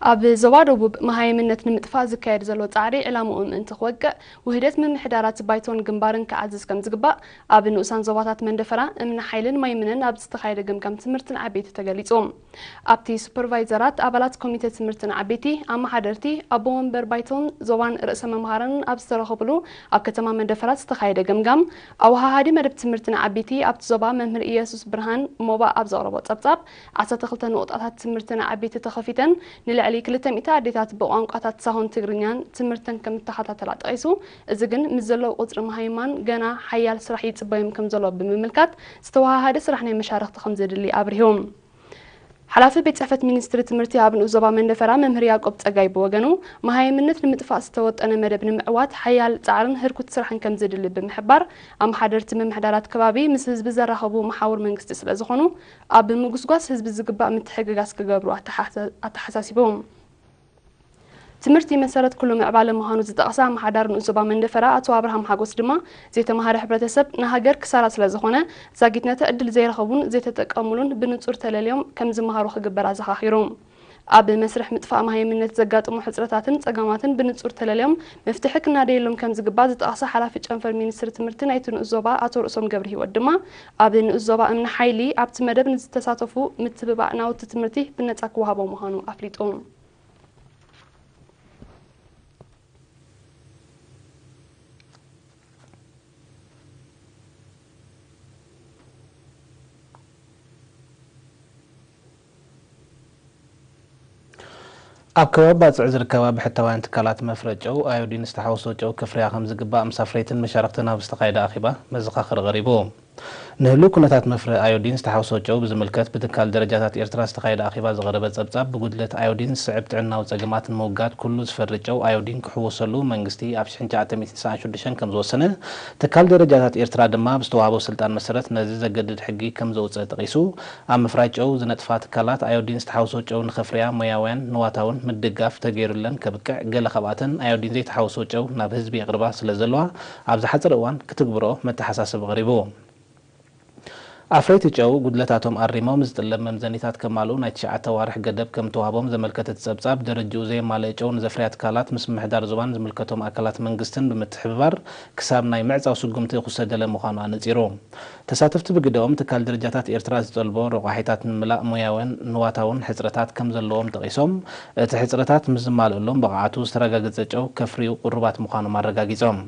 ኣብ ዞባ ደቡብ መሃይምነት ንምጥፋእ ዝካየድ ዘሎ ጻዕሪ ዕላምኡ ምእንቲ ክወቅዕ፣ ውህደት ምምሕዳራት ባይቶን ግንባርን ክዓዝዝ ከም ዝግባእ ኣብ ንኡሳን ዞባታት መንደፈራ፣ እምኒ ሓይልን ማይምነን ኣብ ዝተኻየደ ገምጋም ትምህርትን ዓበይቲ ተገሊጹ። ኣብቲ ሱፐርቫይዘራት፣ ኣባላት ኮሚተ ትምህርትን ዓበይቲ፣ ኣመሓደርቲ፣ ኣቦ ወንበር ባይቶን ዞባን ርእሰ መምሃራንን ኣብ ዝተረኸብሉ ኣብ ከተማ መንደፈራ ዝተኻየደ ገምጋም ኣወሃሃዲ መደብ ትምህርትን ዓበይቲ ኣብቲ ዞባ መምህር ኢየሱስ ብርሃን ሞባ ኣብ ዘቕረቦ ጸብጻብ፣ ዓሰርተ ክልተ ንቑጣታት ትምህርትን ዓበይቲ ተኸፊተን ንልዕሊ ክልተ ሚእቲ ኣዴታት ብቋንቋታት ሳሆን ትግርኛን ትምህርተን ከም እተኸታተላ ጠቒሱ፣ እዚ ግን ምስ ዘሎ ቁጽሪ መሃይማን ገና ሓያል ስራሕ ይጽበዮም ከም ዘሎ ብምምልካት፣ ዝተወሃሃደ ስራሕ ናይ መሻርኽቲ ከም ዘድሊ ኣብሪሁ። ሓላፊ ቤት ጽሕፈት ሚኒስትሪ ትምህርቲ ኣብ ንኡስ ዞባ መንደፈራ መምህር ያዕቆብ ጸጋይ ብወገኑ፣ መሃይምነት ንምጥፋእ ዝተወጠነ መደብ ንምዕዋት ሓያል ጻዕርን ህርኩት ስራሕን ከም ዘድሊ ብምሕባር፣ ኣመሓደርቲ ምምሕዳራት ከባቢ ምስ ህዝቢ ዘራኸቡ መሓውር መንግስቲ ስለ ዝኾኑ፣ ኣብ ምጉስጓስ ህዝቢ ዝግባእ ምትሕግጋዝ ክገብሩ ኣተሓሳ-፣ ኣተሓሳሲቡ። ትምህርቲ መሰረት ኩሉ ምዕባለ ምዃኑ ዝጠቐሰ ኣመሓዳሪ ንኡስ ዞባ መንደፈራ ኣቶ ኣብርሃም ሓጎስ ድማ፣ ዘይተማሃረ ሕብረተሰብ ንሃገር ክሳራ ስለ ዝኾነ፣ ዛጊት ነቲ ዕድል ዘይረኸቡን ዘይተጠቀሙሉን ብንጹር ተለልዮም ከም ዝመሃሩ ክግበር ኣዘኻኺሩ። ኣብ መስርሕ ምጥፋእ መሃይምነት ዘጋጥሙ ሕጽረታትን ጸገማትን ብንጹር ተለልዮም መፍትሒ ክናደየሎም ከም ዝግባእ ዝጠቐሰ ሓላፊ ጨንፈር ሚኒስትሪ ትምህርቲ ናይቲ ንኡስ ዞባ ኣቶ ርእሶም ገብረሂወት ድማ፣ ኣብ ንኡስ ዞባ እምኒ ሓይሊ ኣብቲ መደብ ንዝተሳተፉ ምትብባዕ ናውቲ ትምህርቲ ብነጻ ክወሃቦም ምዃኑ ኣፍሊጡ። ኣብ ከባቢ ባጽዕ ዝርከባ ብሕታውያን ትካላት መፍረ ጨው ኣዮዲን ዝተሓወሶ ጨው ከፍርያ ከም ዝግባእ ምስ ኣፍረይትን መሻርኽትን ኣብ ዝተኻየደ ኣኼባ መዘኻኸሪ ቀሪቡ። ንህሉው ኩነታት መፍረ ኣዮዲን ዝተሓወሶ ጨው ብዝምልከት ብትካል ደረጃታት ኤርትራ ዝተኻየደ ኣኼባ ዝቐረበ ጸብጻብ፣ ብጉድለት ኣዮዲን ዝስዕብ ጥዕናዊ ጸገማት ንምውጋድ ኩሉ ዝፈሪ ጨው ኣዮዲን ክሕወሰሉ መንግስቲ ኣብ ሽሕን ትሽዓተ ሚእትን ስሳን ሽዱሽተን ከም ዝወሰነ፣ ትካል ደረጃታት ኤርትራ ድማ ብዝተዋህቦ ስልጣን መሰረት ነዚ ዘገድድ ሕጊ ከም ዘውጸ ጠቒሱ፣ ኣብ ምፍራይ ጨው ዝነጥፋ ትካላት ኣዮዲን ዝተሓወሶ ጨው ንኸፍርያ ሞያውያን ንዋታውን ምድጋፍ ተገይሩለን ከብቅዕ፣ ገለ ካብኣተን ኣዮዲን ዘይተሓወሶ ጨው ናብ ህዝቢ የቕርባ ስለ ዘለዋ ኣብ ዝሓጸረ እዋን ክትግብሮ መተሓሳሰቢ ቀሪቡ። ኣፍረይቲ ጨው ጉድለታቶም ኣሪሞም ዝጥለብ መምዘኒታት ከማልኡ ናይ ትሽዓተ ኣዋርሕ ገደብ ከም ተዋህቦም ዘመልከተ እቲ ጸብጻብ፣ ደረጅኡ ዘየማልአ ጨው ንዘፍርያ ትካላት ምስ ምምሕዳር ዞባን ዝምልከቶም ኣካላት መንግስትን ብምትሕብባር ክሳብ ናይ ምዕጻው ስጉምቲ ክውሰደለ ምዃኑ ኣነጺሩ። ተሳተፍቲ ብግደኦም፣ ትካል ደረጃታት ኤርትራ ዝጠልቦ ረቋሒታት ንምላእ ሞያውን ንዋታውን ሕጽረታት ከም ዘለዎም ጠቒሶም፣ እቲ ሕጽረታት ምስ ዝማልእሎም ብቕዓቱ ዝተረጋገጸ ጨው ከፍርዩ ቅሩባት ምዃኖም ኣረጋጊጾም።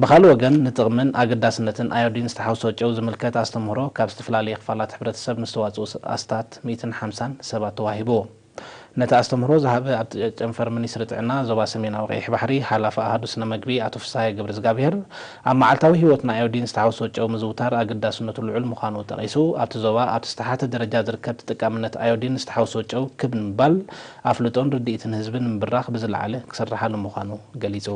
ብኻልእ ወገን፣ ንጥቕምን ኣገዳስነትን ኣዮዲን ዝተሓውሶ ጨው ዝምልከት ኣስተምህሮ ካብ ዝተፈላለየ ክፋላት ሕብረተሰብ ንዝተዋጽኡ ኣስታት ሚእትን ሓምሳን ሰባት ተዋሂቡ። ነቲ ኣስተምህሮ ዝሃበ ኣብቲ ጨንፈር ሚኒስትሪ ጥዕና ዞባ ሰሜናዊ ቀይሕ ባሕሪ ሓላፊ ኣሃዱ ስነ መግቢ ኣቶ ፍስሃየ ገብረዝጋብሄር፣ ኣብ መዓልታዊ ህይወትና ኣዮዲን ዝተሓውሶ ጨው ምዝውታር ኣገዳስነቱ ልዑል ምዃኑ ጠቒሱ፣ ኣብቲ ዞባ ኣብቲ ዝተሓተ ደረጃ ዝርከብ ተጠቃምነት ኣዮዲን ዝተሓውሶ ጨው ክብ ንምባል ኣፍልጦን ርድኢትን ህዝቢ ንምብራኽ ብዝለዓለ ክስርሓሉ ምዃኑ ገሊጹ።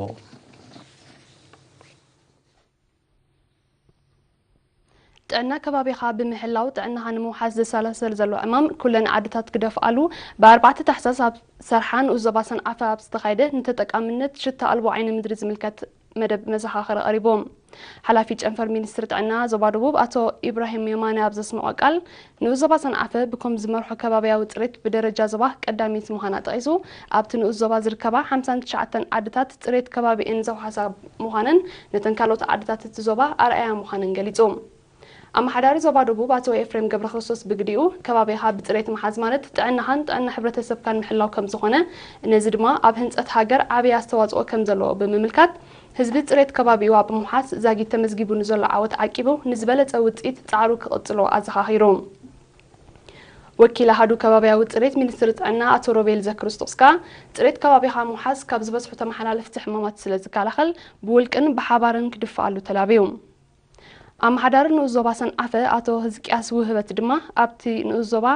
ጥዕና ከባቢኻ ብምሕላው ጥዕናኻ ንምውሓስ ዝሰላሰል ዘሎ ዕማም ኩለን ዓድታት ክደፍኣሉ ብኣርባዕተ ታሕሳስ ኣብ ሰርሓ ንኡስ ዞባ ሰንዓፈ ኣብ ዝተኻየደ ንተጠቃምነት ሽታ ኣልቦ ዓይኒ ምድሪ ዝምልከት መደብ መዘኻኸሪ ቀሪቡ። ሓላፊ ጨንፈር ሚኒስትሪ ጥዕና ዞባ ደቡብ ኣቶ ኢብራሂም የማነ ኣብ ዘስምዖ ቃል፣ ንኡስ ዞባ ሰንዓፈ ብኮም ዝመርሖ ከባብያዊ ጽሬት ብደረጃ ዞባ ቀዳሚት ምዃና ጠቒሱ፣ ኣብቲ ንኡስ ዞባ ዝርከባ ሓምሳን ትሽዓተን ዓድታት ጽሬት ከባቢኤን ዘውሓሳ ምዃነን ነተን ካልኦት ዓድታት እቲ ዞባ ኣርኣያ ምዃነን ገሊጹ። ኣመሓዳሪ ዞባ ደቡብ ኣቶ ኤፍሬም ገብረክርስቶስ ብግዲኡ፣ ከባቢኻ ብጽሬት ምሓዝ ማለት ጥዕናኻን ጥዕና ሕብረተሰብካን ምሕላው ከም ዝኾነ፣ ነዚ ድማ ኣብ ህንጸት ሃገር ዓብዪ ኣስተዋጽኦ ከም ዘለዎ ብምምልካት፣ ህዝቢ ጽሬት ከባቢኡ ኣብ ምውሓስ ዛጊት ተመዝጊቡ ንዘሎ ዓወት ዓቂቡ ንዝበለጸ ውጽኢት ጻዕሩ ክቕጽሎ ኣዘኻኺሩ። ወኪል ኣሃዱ ከባብያዊ ጽሬት ሚኒስትሪ ጥዕና ኣቶ ሮቤል ዘክርስቶስ ከኣ፣ ጽሬት ከባቢኻ ምውሓስ ካብ ዝበዝሑ ተመሓላለፍቲ ሕማማት ስለ ዝከላኸል፣ ብውልቅን ብሓባርን ክድፍኣሉ ተላብዩ። ኣመሓዳሪ ንኡስ ዞባ ሰንዓፈ ኣቶ ህዝቅያስ ውህበት ድማ፣ ኣብቲ ንኡስ ዞባ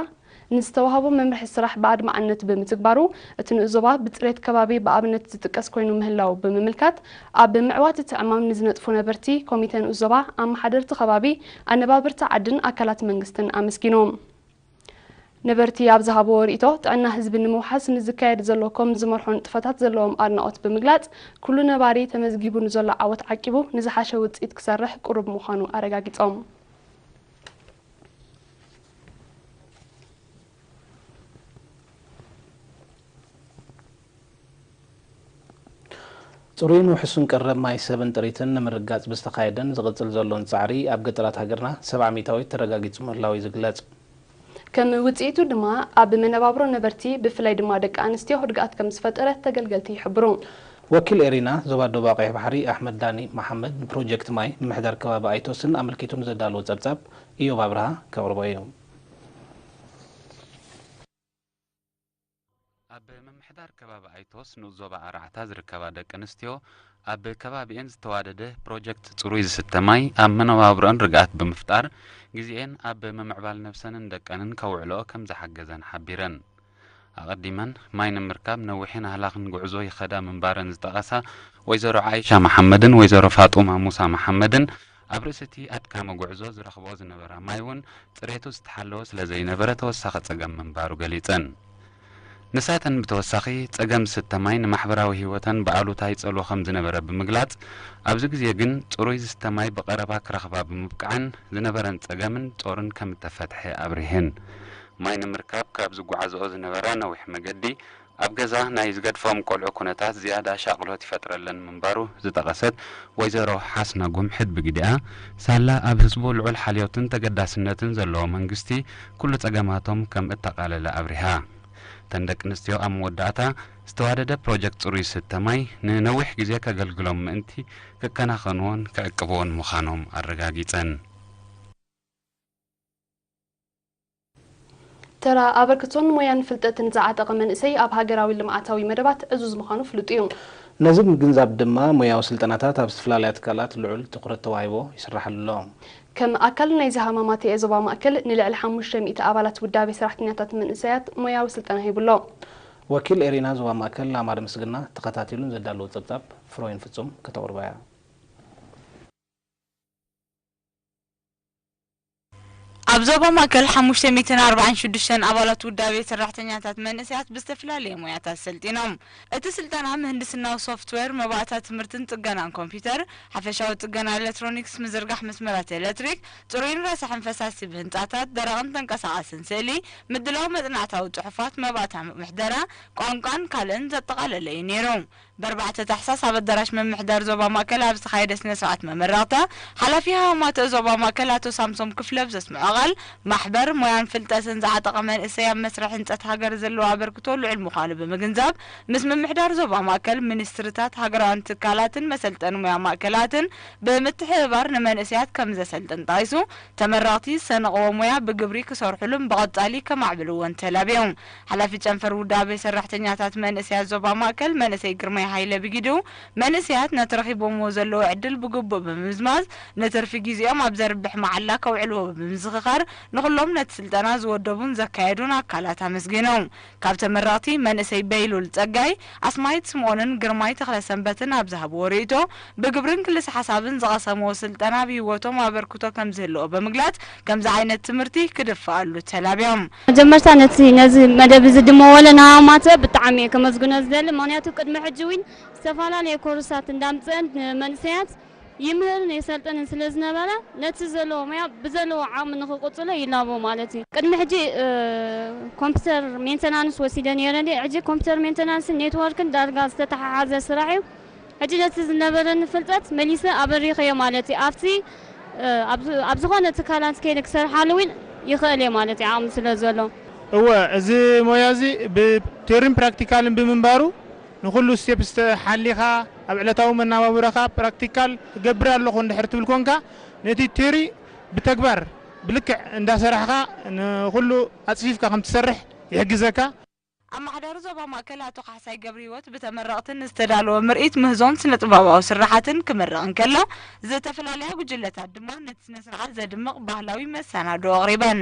ንዝተዋህቦ መምርሒ ስራሕ ብኣድማዕነት ብምትግባሩ፣ እቲ ንኡስ ዞባ ብጽሬት ከባቢ ብኣብነት ዝጥቀስ ኮይኑ ምህላው ብምምልካት፣ ኣብ ምዕዋት እቲ ዕማም ንዝነጥፉ ነበርቲ፣ ኮሚተ ንኡስ ዞባ፣ ኣመሓደርቲ ከባቢ፣ ኣነባበርቲ ዓድን ኣካላት መንግስትን ኣመስጊኑ። ነበርቲ ኣብ ዝሃብዎ ርእይቶ፣ ጥዕና ህዝቢ ንምውሓስ ንዝካየድ ዘሎ ኮም ዝመርሖ ንጥፈታት ዘለዎም ኣድናቖት ብምግላጽ፣ ኩሉ ነባሪ ተመዝጊቡ ንዘሎ ዓወት ዓቂቡ ንዝሓሸ ውጽኢት ክሰርሕ ቅሩብ ምዃኑ ኣረጋጊጾም። ጽሩይን ውሕሱን ቀረብ ማይ ሰብን ጥሪትን ንምርጋጽ ብዝተኻየደን ዝቕጽል ዘሎን ጻዕሪ ኣብ ገጠራት ሃገርና ሰብዓ ሚእታዊት ተረጋጊጹ ምህላው እዩ ዝግለጽ። ከም ውጽኢቱ ድማ ኣብ መነባብሮ ነበርቲ ብፍላይ ድማ ደቂ ኣንስትዮ ህድግኣት ከም ዝፈጠረ ተገልገልቲ ይሕብሩ። ወኪል ኤሪና ዞባ ዶባ ቀይሕ ባሕሪ ኣሕመድ ዳኒ መሓመድ ንፕሮጀክት ማይ ምምሕዳር ከባቢ ኣይቶስን ኣመልኪቱ ንዘዳለዎ ጸብጻብ እዮብ ኣብርሃ ከቕርቦ እዩ። ኣብ ምምሕዳር ከባቢ ኣይቶስ ንኡስ ዞባ ኣርዓታ ዝርከባ ደቂ ኣንስትዮ ኣብ ከባቢኤን ዝተዋደደ ፕሮጀክት ጽሩይ ዝስተ ማይ ኣብ መነባብሮኣን ርግኣት ብምፍጣር ግዜኤን ኣብ ምምዕባል ነብሰንን ደቀንን ከውዕልኦ ከም ዝሓገዘን ሓቢረን። ኣቐዲመን ማይ ንምርካብ ነዊሕን ኣህላኽን ጉዕዞ ይኸዳ ምንባረን ዝጠቐሳ ወይዘሮ ዓይሻ መሓመድን ወይዘሮ ፋጡማ ሙሳ መሓመድን ኣብ ርእሲ እቲ ኣድካሚ ጉዕዞ ዝረኽብኦ ዝነበራ ማይ እውን ጽሬቱ ዝተሓለወ ስለ ዘይነበረ ተወሳኺ ጸገም ምንባሩ ገሊጸን። ንሳተን ብተወሳኺ ጸገም ዝስተ ማይ ንማሕበራዊ ህይወተን ብኣሉታዊ ይጸልዎ ከም ዝነበረ ብምግላጽ ኣብዚ ግዜ ግን ጽሩይ ዝስተ ማይ ብቐረባ ክረኽባ ብምብቅዐን ዝነበረን ጸገምን ጾርን ከም እተፈትሐ ኣብሪህን። ማይ ንምርካብ ካብ ዝጓዓዝኦ ዝነበራ ነዊሕ መገዲ ኣብ ገዛ ናይ ዝገድፎም ቆልዑ ኩነታት ዝያዳ ሻቕሎት ይፈጥረለን ምንባሩ ዝጠቐሰት ወይዘሮ ሓስና ጉምሕድ ብግዲኣ፣ ሳላ ኣብ ህዝቡ ልዑል ሓልዮትን ተገዳስነትን ዘለዎ መንግስቲ ኩሉ ጸገማቶም ከም እተቓለለ ኣብሪሃ። እተን ደቂ ኣንስትዮ ኣብ መወዳእታ ዝተዋደደ ፕሮጀክት ጽሩይ ዝስተ ማይ ንነዊሕ ግዜ ከገልግሎም ምእንቲ ክከናኸንዎን ክዕቅብዎን ምዃኖም ኣረጋጊጸን። ተራ ኣበርክቶን ሞያን ፍልጠትን ዝዓጠቐ መንእሰይ ኣብ ሃገራዊ ልምዓታዊ መደባት ዕዙዝ ምዃኑ ፍሉጥ እዩ። ነዚ ብምግንዛብ ድማ ሞያዊ ስልጠናታት ኣብ ዝተፈላለያ ትካላት ልዑል ትኹረት ተዋሂቦ ይስርሓሉ ኣሎ። ከም ኣካል ናይዚ ሃማማተኤ ዞባ ማእከል ንልዕሊ ሓሙሽተ ሚእቲ ኣባላት ውዳቤ ሰራሕተኛታት መንእሰያት ሞያዊ ስልጠና ሂቡ ኣሎ። ወኪል ኤሪና ዞባ ማእከል ኣማረ ምስግና ተኸታቲሉን ዘዳለዎ ጸብጻብ ፍሮይን ፍጹም ከተቕርቦ እያ። ኣብ ዞባ ማእከል ሓሙሽተ ሚእትን ኣርባዓን ሽዱሽተን ኣባላት ውዳቤ ሰራሕተኛታት መንእሰያት ብዝተፈላለየ ሞያታት ሰልጢኖም። እቲ ስልጠና ምህንድስናዊ ሶፍትዌር፣ መባእታ ትምህርትን ጽገናን ኮምፒውተር፣ ሓፈሻዊ ጽገና ኤሌክትሮኒክስ፣ ምዝርጋሕ መስመራት ኤሌክትሪክ፣ ጽሩይን ረሳሕን ፈሳሲ ብህንጻታት፣ ደረቕን ተንቀሳቓስን ስእሊ፣ ምድላው መጽናዕታዊ ጽሑፋት፣ መባእታ ምሕደራ፣ ቋንቋን ካልእን ዘጠቓለለ እዩ ነይሩ። ብኣርባዕተ ታሕሳስ ኣብ ኣዳራሽ ምምሕዳር ዞባ ማእከል ኣብ ዝተኻየደ ስነ ስርዓት መመረቕታ፣ ሓላፊ ሃማማተ ዞባ ማእከል ኣቶ ሳምሶም ክፍለ ብዘስምዖ ቃል፣ ማሕበር ሞያን ፍልጠትን ዝዓጠቐ መንእሰይ ኣብ መስርሕ ህንጸት ሃገር ዘለዎ ኣበርክቶ ልዑል ምዃኑ ብምግንዛብ፣ ምስ ምምሕዳር ዞባ ማእከል፣ ሚኒስትሪታት፣ ሃገራውያን ትካላትን መሰልጠኒ ሞያ ማእከላትን ብምትሕብባር ንመንእሰያት ከም ዘሰልጥን ጠቒሱ፣ ተመረቕቲ ዝሰነቕዎ ሞያ ብግብሪ ክሰርሑሉን ብቐጻሊ ከማዕብልዎን ተላብዮም። ሓላፊ ጨንፈር ውዳቤ ሰራሕተኛታት መንእሰያት ዞባ ማእከል መንእሰይ ግርማይ ሃይለ ብጊዱ፣ መንእሰያት ነቲ ረኺቦምዎ ዘለዉ ዕድል ብግቡእ ብምምዝማዝ ንትርፊ ግዜኦም ኣብ ዘርብሕ መዓላ ከውዕልዎ ብምዝኽኻር፣ ንኹሎም ነቲ ስልጠና ዝወደቡን ዘካየዱን ኣካላት ኣመስጊኑ። ካብ ተመረቕቲ መንእሰይ በይሉል ጸጋይ፣ ኣስማይት ስምኦንን ግርማይ ተኽለሰንበትን ኣብ ዝሃብዎ ርእይቶ፣ ብግብርን ክልሰ ሓሳብን ዝቐሰምዎ ስልጠና ኣብ ህይወቶም ኣበርክቶ ከም ዝህልዎ ብምግላጽ፣ ከምዚ ዓይነት ትምህርቲ ክድፈኣሉ ተላብዮም። መጀመርታ ነቲ ነዚ መደብ እዚ ድመወለ ንሃማተ ብጣዕሚ እየ ከመስግኖ ዝደሊ። ምኽንያቱ ቅድሚ ሕጂ እውን ዝተፈላለየ ኮርሳት እንዳምፅአን ንመንእሰያት ይምህርን የሰልጥንን ስለ ዝነበረ ነቲ ዘለዎ ሙያ ብዘለዎ ዓቕሚ ንኽቕፅሎ ይላቦ ማለት እዩ። ቅድሚ ሕጂ ኮምፒውተር ሜንተናንስ ወሲደ ነይረ። ሕጂ ኮምፒውተር ሜንተናንስን ኔትወርክን ዳርጋ ዝተተሓሓዘ ስራሕ እዩ። ሕጂ ነቲ ዝነበረኒ ፍልጠት መሊሰ ኣበሪኸዮ ማለት እዩ። ኣብቲ ኣብ ዝኾነ ትካላት ከይደ ክሰርሓሉ እውን ይኽእል እየ ማለት እዩ፣ ዓቕሚ ስለ ዘሎ። እወ፣ እዚ ሞያ እዚ ብቴሪን ፕራክቲካልን ብምንባሩ ንኹሉ ስቴፕ ሓሊኻ ኣብ ዕለታዊ መናባብሮኻ ፕራክቲካል እገብር ኣለኹ እንድሕር ትብል ኮንካ ነቲ ቴሪ ብተግባር ብልክዕ እንዳሰራሕኻ ንኹሉ ኣፅፊፍካ ከም ትሰርሕ ይሕግዘካ። ኣመሓዳሪ ዞባ ማእከል ኣቶ ካሕሳይ ገብረሂወት ብተመረቕቲ ንዝተዳለወ ምርኢት ምህዞን ስነ-ጥበባዊ ስርሓትን ክምርቕ እንከሎ፣ ዝተፈላለያ ጉጅለታት ድማ ነቲ ስነ-ስርዓት ዘድምቕ ባህላዊ መሰናድኦ ኣቕሪበን።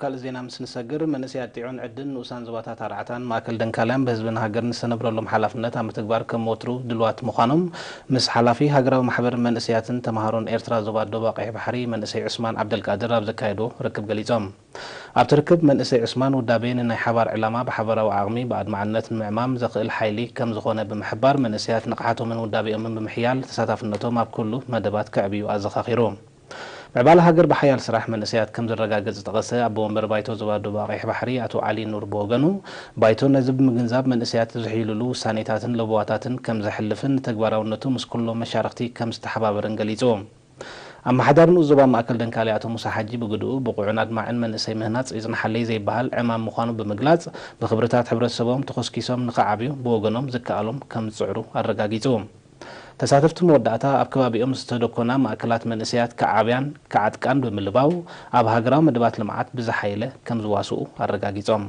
ካልእ ዜና ምስ ንሰግር፣ መንእሰያት ጢዑን ዕድን ንኡሳን ዞባታት ኣርዓታን ማእከል ደንካልያን ብህዝብን ሃገርን ዝተነብረሎም ሓላፍነት ኣብ ምትግባር ከም ወትሩ ድልዋት ምዃኖም ምስ ሓላፊ ሃገራዊ ማሕበር መንእሰያትን ተምሃሮን ኤርትራ ዞባ ዶባ ቀይሕ ባሕሪ መንእሰይ ዑስማን ዓብደልቃድር ኣብ ዘካየዶ ርክብ ገሊጾም። ኣብቲ ርክብ መንእሰይ ዑስማን ውዳቤ ንናይ ሓባር ዕላማ ብሓባራዊ ዓቕሚ ብኣድማዕነት ንምዕማም ዘኽእል ሓይሊ ከም ዝኾነ ብምሕባር፣ መንእሰያት ንቕሓቶምን ውዳቤኦምን ብምሕያል ተሳታፍነቶም ኣብ ኩሉ መደባት ከዕብዩ ኣዘኻኺሩ። ምዕባለ ሃገር ብሓያል ስራሕ መንእሰያት ከም ዝረጋገጽ ዝጠቐሰ ኣቦ ወንበር ባይቶ ዞባ ዶባ ቀይሕ ባሕሪ ኣቶ ዓሊ ኑር ብወገኑ፣ ባይቶ ነዚ ብምግንዛብ መንእሰያት ዝሕይልሉ ውሳኔታትን ለበዋታትን ከም ዘሕልፍን ንተግባራውነቱ ምስ ኩሎም መሻርኽቲ ከም ዝተሓባበርን ገሊጹ። ኣመሓዳሪ ንኡስ ዞባ ማእከል ደንካሊ ኣቶ ሙሳ ሓጂ ብግድኡ፣ ብቑዕን ኣድማዕን መንእሰይ ምህናጽ ይጽንሓለይ ዘይበሃል ዕማም ምዃኑ ብምግላጽ፣ ብኽብርታት ሕብረተሰቦም ተኾስኪሶም ንኽዓብዩ ብወገኖም ዝከኣሎም ከም ዝጽዕሩ ኣረጋጊጹ። ተሳተፍቲ መወዳእታ ኣብ ከባቢኦም ዝተደኮና ማእከላት መንእሰያት ክዓብያን ክዓጥቃን ብምልባው፣ ኣብ ሃገራዊ መደባት ልምዓት ብዝሓየለ ከም ዝዋስኡ ኣረጋጊጾም።